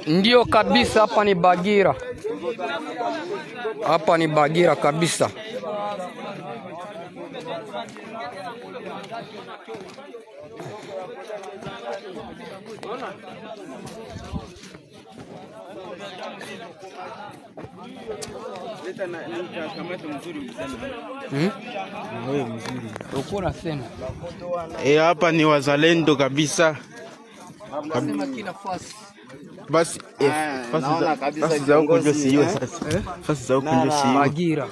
Ndio kabisa, hapa ni Bagira, hapa ni Bagira kabisa. Hapa ni wazalendo kabisa. Basi fasi za huko ndio sio sasa. Fasi za huko ndio sio. Bagira.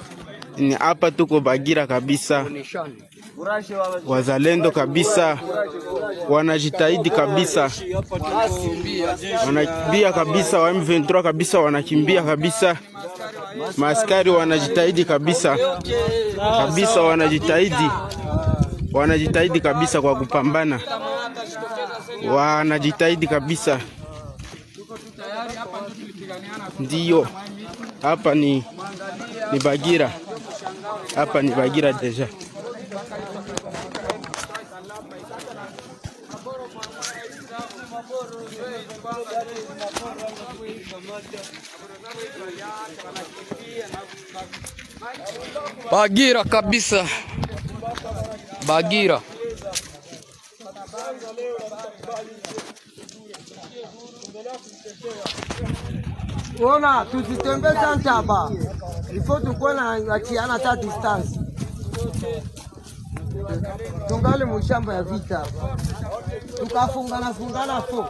Ni hapa tuko Bagira kabisa. Wazalendo kabisa wanajitahidi kabisa, wanakimbia kabisa, wa M23 kabisa wanakimbia kabisa, maaskari wanajitahidi kabisa kabisa, wanajitahidi, wanajitahidi kabisa kwa kupambana, wanajitahidi kabisa. Ndio hapa ni Bagira, hapa ni Bagira deja. Bagira kabisa, Bagira. Ona, tusitembee santaba. Ifo tukuwe na achiana ta distance. Tungali mushamba ya vita. Tukafungana fungana fo.